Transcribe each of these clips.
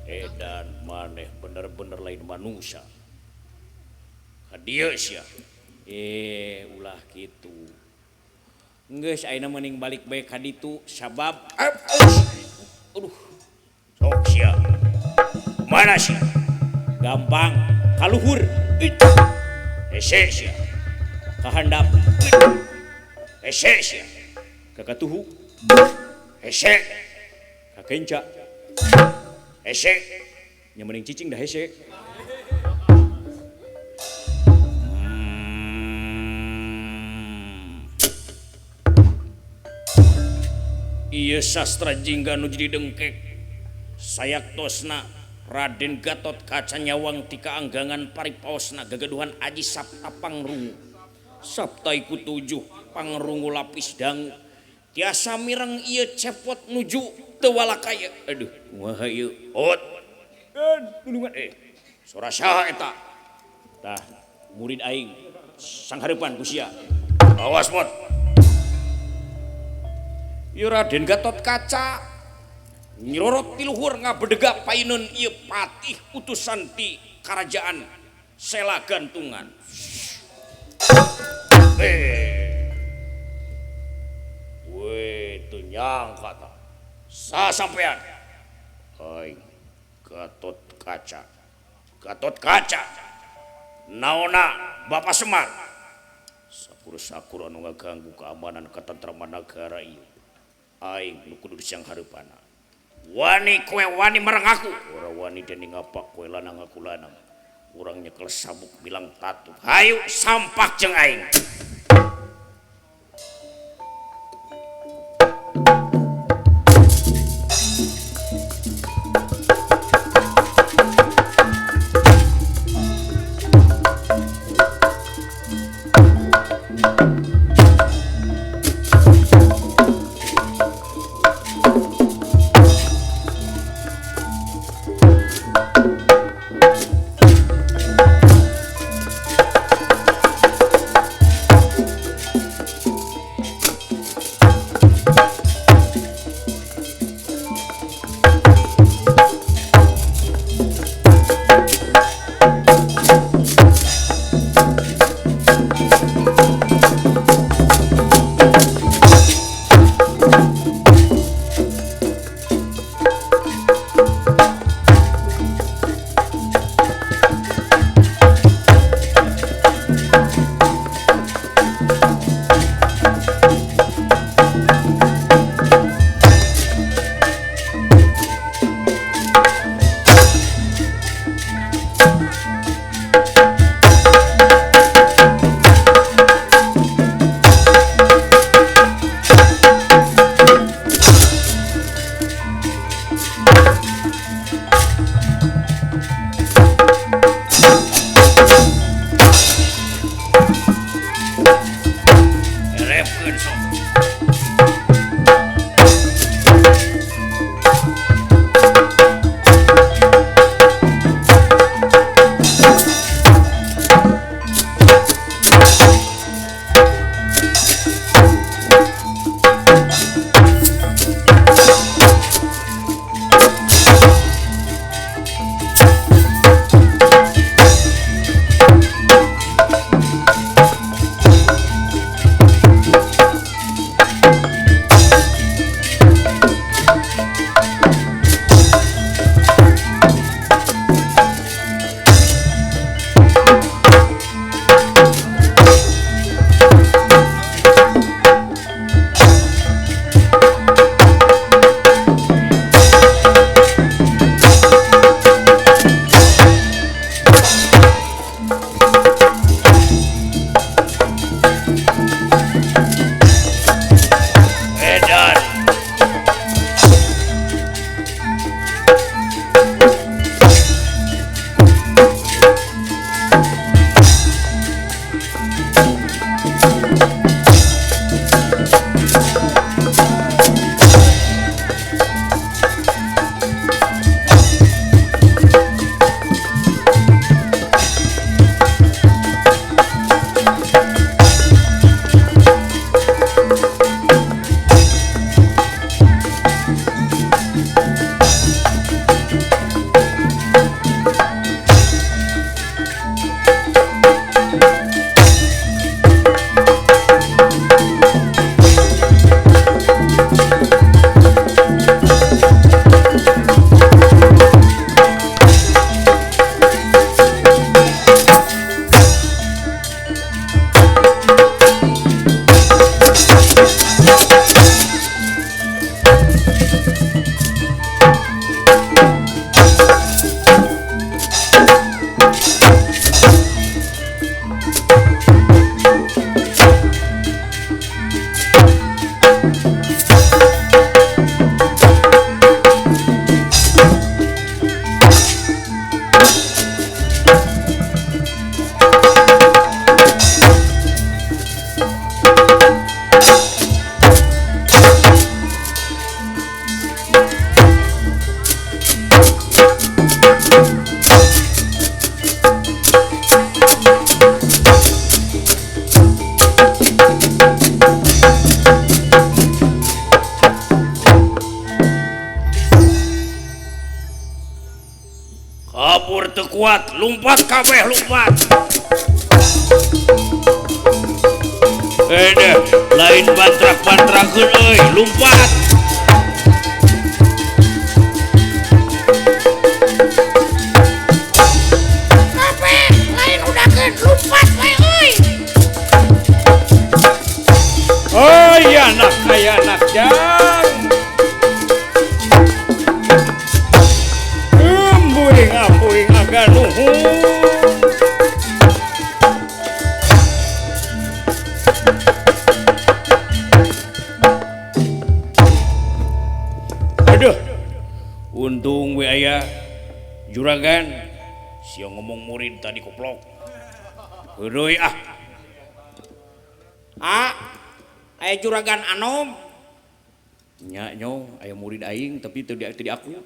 Edan maneh bener-bener lain manusia. Ka dieu sia. Ulah kitu. Geus ayeuna mending balik bae ka ditu sabab aduh. Sok sia. Mana sia? Gampang kaluhur. Hese sia. Kahandap. Hese sia. Ka katuhu. Hese. Ka kenca. Hese. Nya mending cicing dah hese. Ieu sastra jingga nu jadi dengkek. Sayaktosna Raden Gatot Kaca nyawang ti kaanggangan paripaosna gagaduhan aji sapta pangrungu. Sapta iku tujuh pangrungu lapis dangu. Tiasa mireng ieu cepot nuju teu walakaya. Aduh, kumaha ieu? Ot. Tulungan sora saha eta? Tah, murid aing sanghareupan ku sia. Awas mot. Ieu Raden Gatot Kaca nyirorot ti luhur ngabedega painun ieu patih utusan ti karajaan Sela Gantungan. We teu nyangka tah. Sa sampean? Aing Gatot Kaca. Gatot Kaca. Naona Bapak Semar. Sakur-sakur anu ngaganggu keamanan ketentraman negara ieu. Aing nu kudu disanghareupana. Wani kowe wani marang aku. Ora wani dening ngapak kowe lanang aku lanang. Urang nyekel sabuk bilang tatu. Hayu sampak jeung aing. teu kuat, lumpat kabeh lumpat. Deh, lain bantrak-bantrakeun euy, lumpat. Kabeh lain udakeun lumpat we euy. Oh iya anak, aya anak jang. Embuing apuing aga nuhun. Aduh, untung we aya juragan. Sia ngomong murid tadi koplok. Heureuy ah. Ah, aya juragan anom. Nya nyong, aya murid aing tapi teu diaku.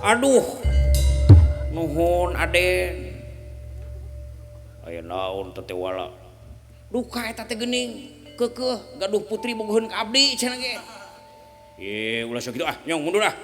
Aduh. Nuhun Aden. Aya naon teh wala. Duka eta teh geuning. Keukeuh gaduh putri bogoheun ka abdi cenah ge. Ye, ulah sok kitu ah, nyong mundur ah.